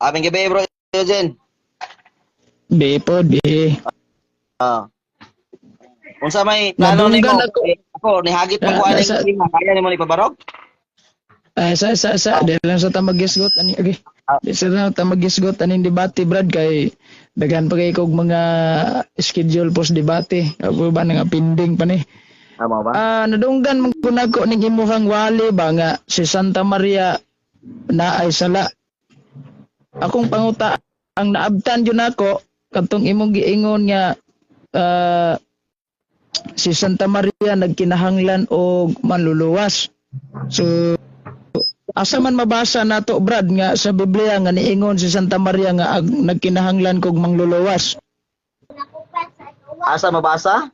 Aming gabi, bro Eugene. Be po, be. Ah. Unsa may plano nimo? Nadunggan ako. Eh, ako nihagit man ko Ah, aning tema. Kaya nimo ni pabarog? Ah, sa di lang sa tamagisgot ani, okay. Di sa tamagisgot aning debate, Brad, kay daghan pa kay kog mga schedule post debate. Ako ba nga pending pa ni. Tama ba? Ah, nadunggan man ko nako ning imuhang wali ba nga si Santa Maria na ay sala. Akong panguta ang naabtan jud nako kadtong imong giingon nga si Santa Maria nagkinahanglan og manluluwas. So asa man mabasa nato, Brad, nga sa Biblia nga niingon si Santa Maria nga nagkinahanglan kog mangluluwas? Asa mabasa?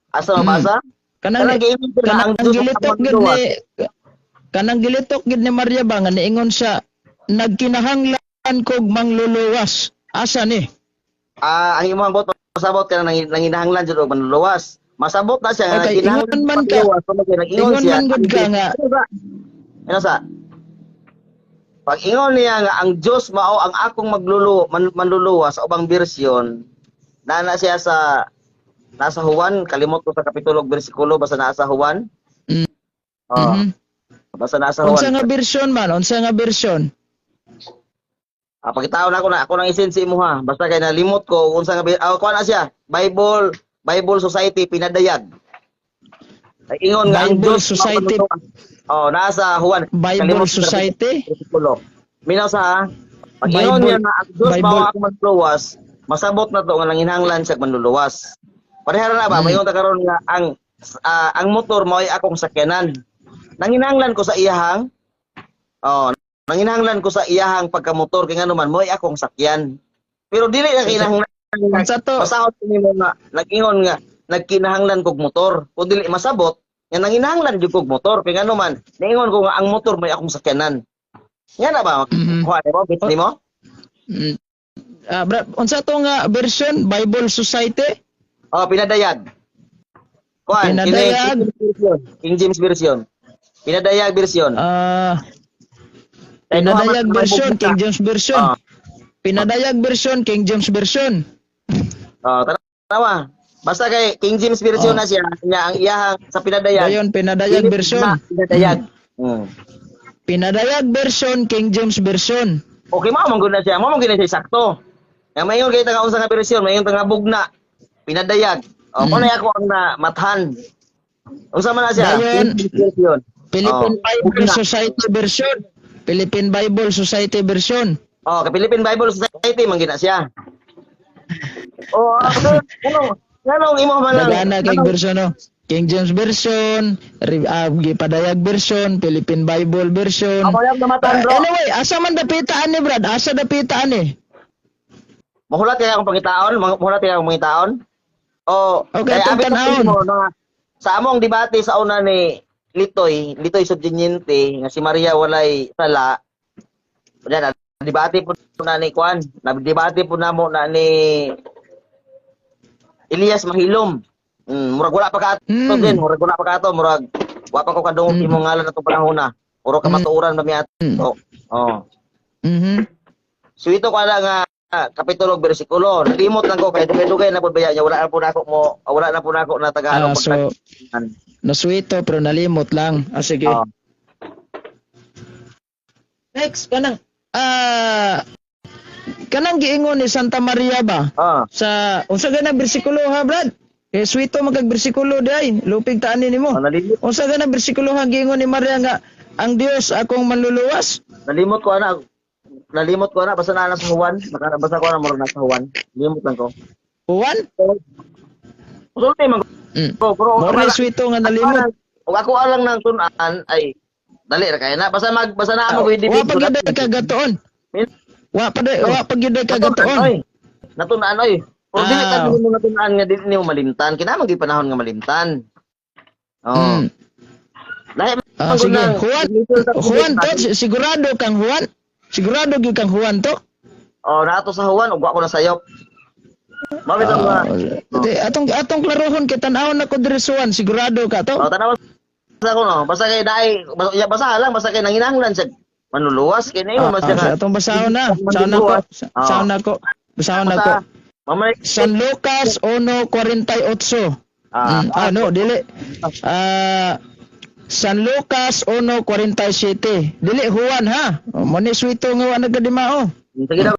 Asa mabasa? Kanang Kanang giingon ko na ang kanang Diyos ang gilitok gid manluluwas. ni kanang gilitok gid ni Maria ba nga niingon siya nagkinahanglan kog mangluluwas. Asa ni? Ah, ang imong bot masabot ka nang nanginahanglan jud og manluluwas. Masabot na siya nga Okay, nagkinahanglan ingon man ka. manluluwas, kung nag-ingon Ingon siya. man gud ka nga. Ano ba? Ano sa? Pag ingon niya nga ang Diyos mao ang akong manluluwas sa ubang bersyon, nana siya sa nasa Juan, kalimot ko sa kapitulo ug bersikulo, basta nasa Juan. Oh, basta nasa Unsa Juan. nga bersyon man? Unsa nga bersyon? Ah, pagkitaon ako na ako nang isend sa imuha. Basta kay nalimot ko unsa nga kuan na siya. Bible Bible Society pinadayag. Ay ingon nga ang Bible Diyos mao Society. manluluwas. Oh, nasa Juan. Bible Kalimot ko sa Society? bersikulo. Minaw sa ha. Pag ingon Bible- niya nga ang Diyos Bible. mao ang manluluwas, masabot na to nga nanginahanglan siya manluluwas. Pareha na ba? Maingon ta karon nga ang motor mao ay akong sakyanan. Nanginahanglan ko sa iyahang Oh, nanginahanglan ko sa iyahang pagkamotor kay ngano man mo ay akong sakyan. Pero dili na kinahanglan Unsa to? masahod nimo nga nag-ingon nga nagkinahanglan kog motor. Kung dili masabot nga nanginahanglan jud kog motor kay ngano man niingon ko nga ang motor may akong sakyanan. Nga na ba? Kuha nimo, gets nimo? Ah, Brad, unsa to nga version? Bible Society? Oh, pinadayag. Kuan, Pinadayag. King James version. Pinadayag version. Ah, Kay duha man pinadayag ang version, bugna. King James version. Ah. Pinadayag version, King James version. Oh, tanawa. Basta kay King James version na siya, niya ang iyahang sa pinadayag. Dayon pinadayag Dili version. na pinadayag. Pinadayag version, King James version. Okay, mao man gud na siya. Mao man gud na siya sakto. Nga mayon kay taga unsa nga version, mayon nga bugna. Pinadayag. O mo na ako ang na mathan. Unsa man na siya? Dayon. King James version. Philippine Oh, Bible bugna. Society version. Philippine Bible Society version. Oh, kay Philippine Bible Society man gid na siya. Oh, ano nganong imo man lang? Dagana kay version no. King James version, gipadayag version, Philippine Bible version. Ako lang namatan, Ah, bro. anyway, asa man dapitaan ni Brad? Asa dapitaan ni? Mahulat kaya akong pangitaon, mahulat kaya akong pangitaon. O, Okay, kaya atong abi ko tan-awon. nimo na sa among debate sa una ni Litoy, Litoy Subjeniente, nga si Maria walay sala. Yan, debate po na ni Kwan, debate po namo na ni Elias Mahilom. Murag wala pa ka ato din, murag wala pa ka ato, murag wa pa ko kadungog imong ngalan atong panahon na. Uro ka matuoran ba mi ato. Oh. So ito ko nga kapitulo ug bersikulo. Nalimot lang ko kay dugay-dugay na pud baya niya wala na po nako mo wala na po nako na tagaan Ah, so nasuwito pero nalimot lang. Ah, sige. Oh. Next, kanang giingon ni Santa Maria ba? Sa unsa gana bersikulo ha, Brad? Kay suwito magkag bersikulo day, lupig taan nimo. Oh, nalimot Unsa gana bersikulo ha giingon ni Maria nga ang Dios akong manluluwas? Nalimot ko ana. Nalimot ko ana basta naa na sa Juan, basta ko ana murag nasa Juan. Limot lang ko. Juan? Sulti man ko pero Mo rin suwito nga nalimot. Ug ako alang nang tun-an ay dali ra kay na basta mag basta na mo Wa pa gyud ay kagatuon. Wa pa gyud ay kagatuon. Natun-an oy. Pero dili ta mo natun-an nga dili nimo malimtan. Kinahanglan gyud panahon nga malimtan. Oh. Lahi Ah, man gud sige. nang- Juan, Juan to, sigurado kang Juan? Sigurado gyud kang Juan to? Oh, naato sa Juan ug wa ko na sayop. Mao bitaw nga. Ah, di, atong klarohon kay tan-awon nako diri sa Juan, sigurado ka to? Oh, tanawa sa ako no. Basta kay dai, basta, ya, basta lang basta kay nanginahanglan siya. Manluluwas kay na Ah, mas sa atong basahon na. Basahon na ko. Basahon na ko. Basahon na ko. Mamay San Lucas 1:48. Ah, no, dili. Ah, San Lucas 1:47. Dili Juan ha. Mo ni swito nga wa nagkadimao. Sige daw.